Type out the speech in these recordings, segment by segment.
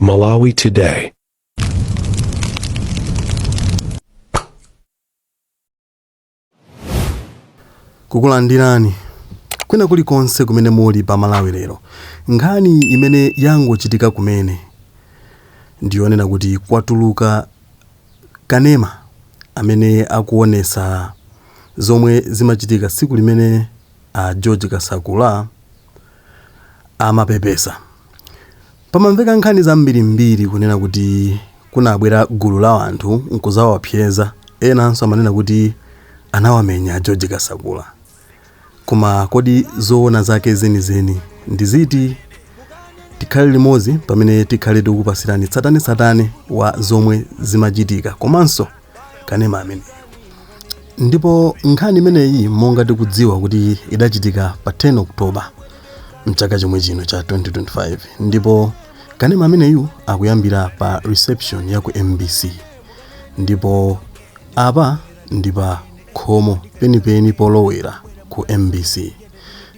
Malawi Today. Kukulandirani kwina kulikonse kumene muli pa Malawi Lero. Nkhani imene yangochitika kumene ndiyonena kuti kwatuluka kanema amene akuonesa zomwe zimachitika tsiku limene a George Kasakula amapepesa. Pamamveka nkhani zambirimbiri kunena kuti kunabwera gulu la anthu nkuzawaopseza, enanso amanena kuti anawamenya a George Kasakula. Koma kodi zoona zake zenizeni ndi ziti? Tikhale limodzi pamene tikhale tikukupasirani tsatanetsatane wa zomwe zimachitika komanso kanema ameneyu. Ndipo nkhani imeneyi monga tikudziwa kuti idachitika pa 10 October mchaka chomwe chino cha 2025, ndipo kanema ameneyu akuyambira pa reception ya ku MBC, ndipo apa ndi pa khomo penipeni polowera ku MBC.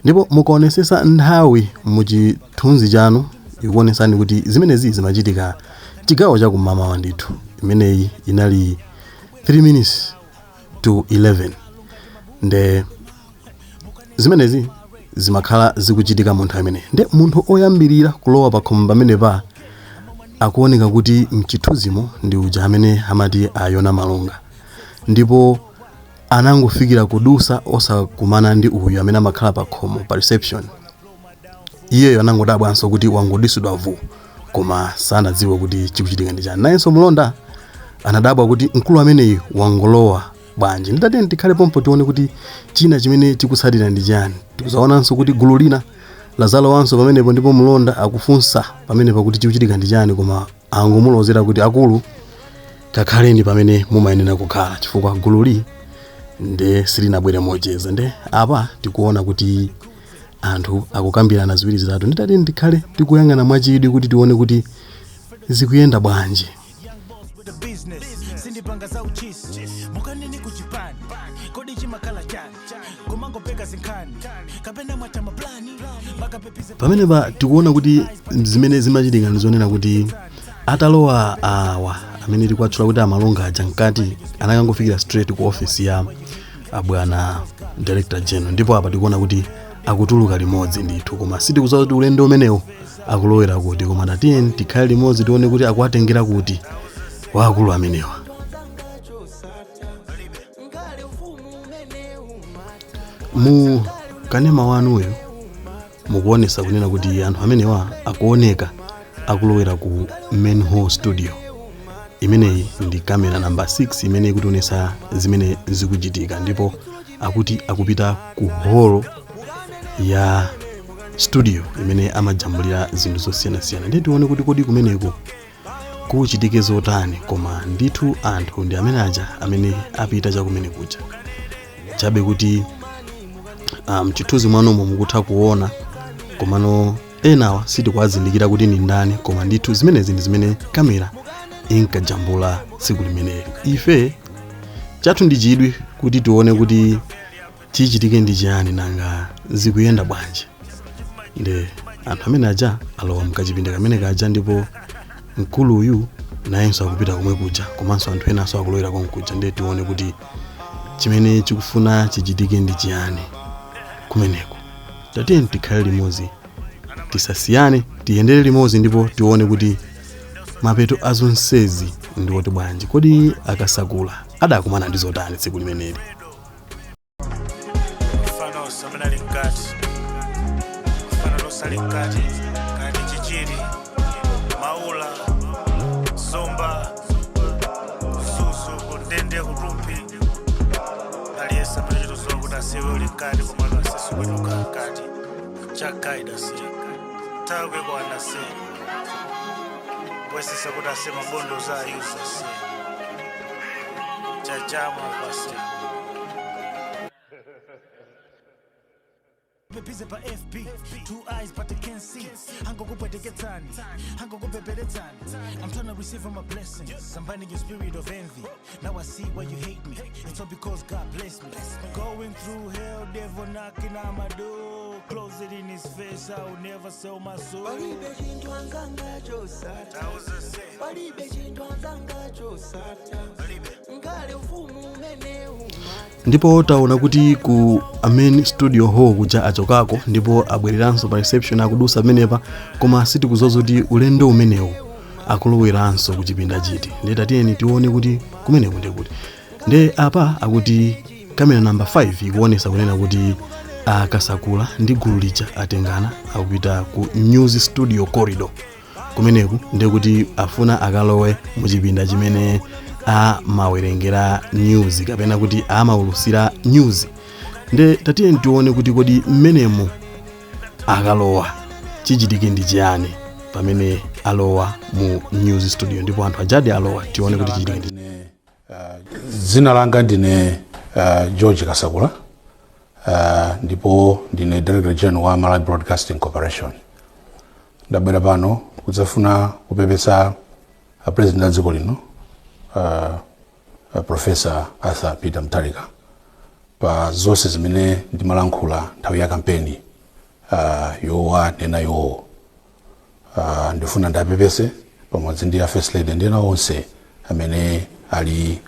Ndipo mukaonesesa nthawi muchithunzi chanu ikuonesani kuti zimenezi zimachitika chigawo chakum'mamawa ndithu. Imeneyi inali 3 minutes to 11, nde zimenezi zimakhala zikuchitika mu nthawi imeneyi. Nde munthu oyambirira kulowa pa khomo pamenepa akuoneka kuti mchithunzimo ndi uja amene amati a Yona Malunga, ndipo anangofikira kudusa osakumana ndi uyu amene amakhala pa khomo pa reception. Iyeyo anangodabwanso kuti wangodusidwa vu, koma sanadziwe kuti chikuchitika ndi chani. Nayenso mlonda anadabwa kuti mkulu ameneyu wangolowa bwanji. Nditatiyeni tikhale pompo tione kuti china chimene chikutsatira ndi chani. Tikuzaonanso kuti gulu lina lazalowanso pamenepo, ndipo mlonda akufunsa pamenepo kuti chikuchitika ndi chani, koma angomulozera kuti akulu, kakhaleni pamene mumayenera kukhala, chifukwa gululi nde silinabwere mocheza. Nde apa tikuona kuti anthu akukambirana ziwiri zitatu. Nditati ndikhale tikuyang'ana mwachidwi kuti tione kuti zikuyenda bwanji. With the business sindipanga za uchisi, mukanene kuchipani, kodi chimakhala chani? Kumangopeka zinkhani kapena mwata maplani makapepize. Pamenepa tikuona kuti zimene zimachitika ndizonena kuti atalowa awa amene tikuwatchula kuti amalunga aja mkati, anakangofikira straight ku office ya abwana director general, ndipo apa tikuona kuti akutuluka limodzi ndithu, koma sitikudziwa kuti ulendo umenewu akulowera kuti. Koma tatiyeni tikhale limodzi tione kuti akuwatengera kuti waakulu amenewa. Mu kanema wanuyo mukuonesa kunena kuti anthu amenewa akuoneka akulowera ku main hall studio. Imeneyi ndi kamera namba 6 imene ikutionesa zimene zikuchitika, ndipo akuti akupita ku hall ya studio imene amajambulira zinthu zosiyanasiyana. Ndiye tione kuti kodi kumeneko kuchitike zotani. Koma ndithu anthu ndi amene aja amene apita chakumene kuja, chabe kuti mchithunzi mwanumo mukutha kuona, komano enawa sitikuwazindikira kuti ndi ndani. Koma ndithu zimenezi ndi zimene kamera inkajambula tsiku limeneli. Ife chathu ndi chidwi kuti tione kuti chichitike ndi chiyani, nanga zikuyenda bwanji. Nde anthu amene aja alowa mkachipinda kamene kaja, ndipo mkuluyu nayenso akupita komwe kuja, komanso anthu enanso akulowera konkuja. Ndiye tione kuti chimene chikufuna chichitike ndi chiyani kumeneko. Tatiyeni tikhale limodzi, tisasiyane, tiyendere limodzi ndipo tione kuti mapeto azonsezi ndi oti bwanji. Kodi akasakula adakumana ndi zotani tsiku limeneli? Mfano samene ali mkati, mfano losali mkati, kati Chichiri, Maula, Zomba, Mzuzu, kundende, kuRumphi, aliyense amene chitozowa kuti asiwe uli mkati, komano asisukwenuka mkati chagaida se nthawi kwana se bwesesa kuti ase mabondo za ayuza se chachama pase Pepize pa FB, two eyes but they can't see. Angokupweteketsani, angokupeperetsani. I'm trying to receive all my blessings. I'm binding your spirit of envy. Now I see why you hate me. It's all because God blessed me. Going through hell, devil knocking on my door. Close it in his face, I will never sell my soul. Palibe chinthu anzanga chosatha, palibe chinthu anzanga chosatha, ngale ufumu umene umatha. Ndipo taona kuti ku main studio hall kuja achokako ndipo abwereranso pa reception, akudusa pamenepa, koma sitikudziwa kuti ulendo umenewu akuloweranso ku chipinda chiti. Ndiye tatiyeni tione kuti kumeneku ndi kuti. Nde apa akuti kamera namba 5 ikuonesa kunena kuti Akasakula ndi gulu lija atengana, akupita ku news studio corridor. Kumeneku ndiye kuti afuna akalowe muchipinda chimene amawerengera news kapena kuti amaulusira news. Nde tatiyeni tione kuti kodi mmenemo akalowa chichitike ndi chiyani pamene alowa mu news studio. Ndipo anthu ajadi alowa, tione kuti chichitike ndi Dzina langa ndine George Kasakula, ndipo ndine Director General wa Malawi Broadcasting Corporation. Ndabwera pano kudzafuna kupepesa President a dziko lino, Professor Arthur Peter Mutharika, pa zonse zimene ndimalankhula nthawi ya kampeni yowanena iwowo. Ndifuna ndapepese pamodzi ndi a First Lady ndi ena onse amene ali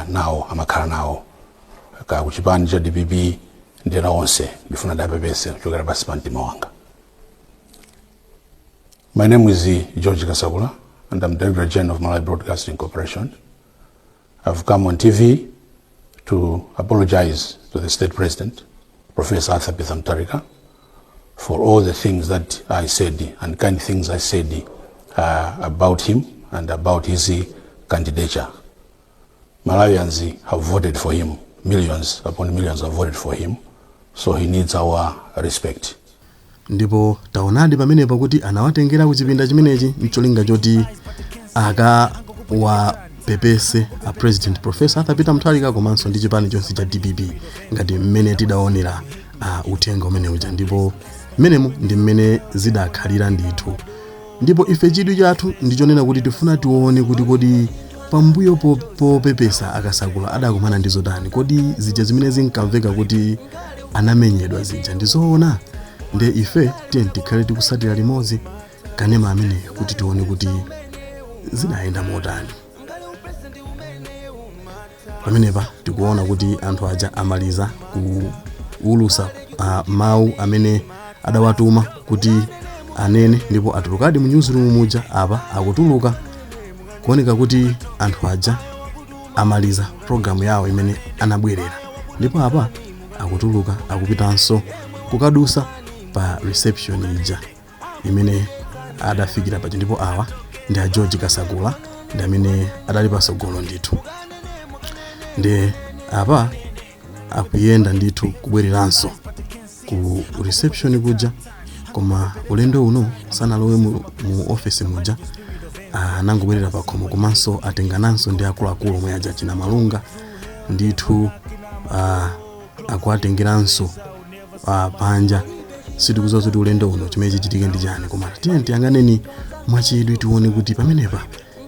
nawo, amakhala nawo ka kuchipani cha DPP ndi ena onse. Ndifuna ndapepese kuchokera pansi pa mtima wanga. My name is George Kasakula and I'm Director General of Malawi Broadcasting Corporation. I've come on TV to apologize to the State President, Professor Arthur Peter Mutharika, for all the things that I said and kind things I said about him and about his candidature. Malawians have voted for him. Millions upon millions have voted for him. So he needs our respect. Ndipo taonadi pamenepa kuti anawatengera ku chipinda chimenechi mcholinga choti akawapepese a President Professor Arthur Peter Mutharika komanso ndi chipani chonse cha DPP, ngati mmene tidaonera uthenga umene uja. Ndipo mmenemu ndi mmene zidakhalira ndithu. Ndipo ife chidwi chathu ndichonena kuti tifuna tione kuti kodi pambuyo popepesa Akasakula adakumana ndi zotani? Kodi zija zimene zinkamveka kuti anamenyedwa zija ndizoona? Nde ife tiye tikhale tikusatira limodzi kanema ameneyo kuti tione kuti zidayenda motani. Pamenepa tikuona kuti anthu aja amaliza kuulusa mawu amene adawatuma kuti anene, ndipo atulukadi mu newsroom muja. Apa akutuluka, kuoneka kuti anthu aja amaliza programu yawo imene anabwerera. Ndipo apa akutuluka, akupitanso kukadusa pa reception ija imene adafikira paja. Ndipo awa ndi a George Kasakula, ndi amene adali pasogolo ndithu. Ndi apa akuyenda ndithu kubwereranso ku reception kuja, koma ulendo uno sanalowe mu office muja, anangobwerera pakhomo. Komanso atengananso ndi akuluakulu omwe aja achina Malunga ndithu, akuwatengeranso panja. Sitikudziwa kuti ulendo uno chimene chichitike ndi chani, koma tiye tiyang'aneni mwachidwi tione kuti pamenepa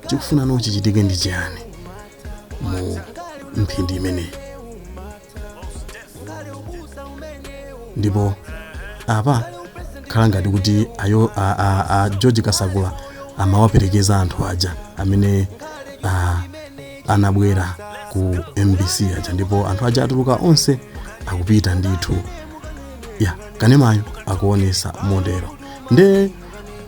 chikufunano chichitike ndi chiyani mu mphindi imeneyi. Ndipo apa khala ngati kuti ayo a George Kasakula amawaperekeza anthu aja amene anabwera ku MBC aja. Ndipo anthu aja atuluka onse, akupita ndithu. Ya, kanemayo akuonesa motero. Nde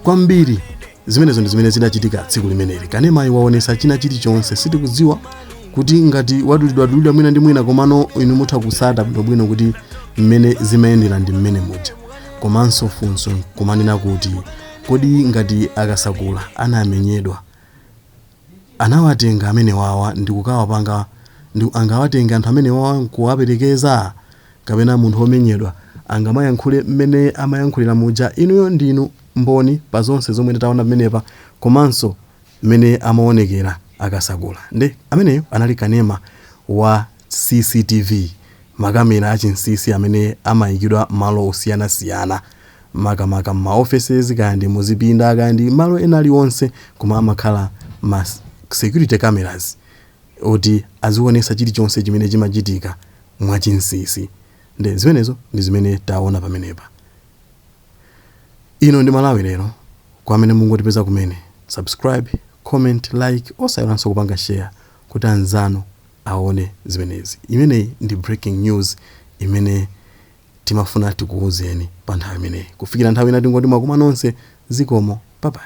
kwambiri zimenezo ndi zimene zidachitika tsiku limeneli. Kanemayo waonesa china chilichonse. Sitikudziwa kuti ngati wadulidwadulidwa mwina ndi mwina, komano inu mutha kusata bwinobwino kuti mmene zimayendera ndi mmene muja. Komanso funso kumanena kuti kodi ngati Akasakula anamenyedwa, anawatenga amene wawa ndi kukawapanga ndi angawatenga anthu amene wawa nkuwaperekeza, kapena munthu womenyedwa angamayankhule mmene amayankhulira muja? Inuyo ndinu mboni pa zonse zomwe taona pamenepa komanso mmene amaonekera Akasakula. Nde ameneyo anali kanema wa CCTV, makamera achinsinsi amene amayikidwa malo osiyanasiyana, makamaka m'ma offices, kaya ndi muzipinda, kaya ndi malo ena aliwonse, koma amakhala ma security cameras oti azionesa chilichonse chimene chimachitika mwachinsinsi. Nde zimenezo ndi zimene taona pamenepa. Ino ndi Malawi Lero. Kwa amene mungotipeza kumene, subscribe, comment, like, osayiwalanso kupanga share kuti anzanu aone zimenezi. Imeneyi ndi breaking news imene timafuna tikuwuzeni pa nthawi imeneyi. Kufikira nthawi ina, tingoti mwakuma nonse, zikomo, bye bye.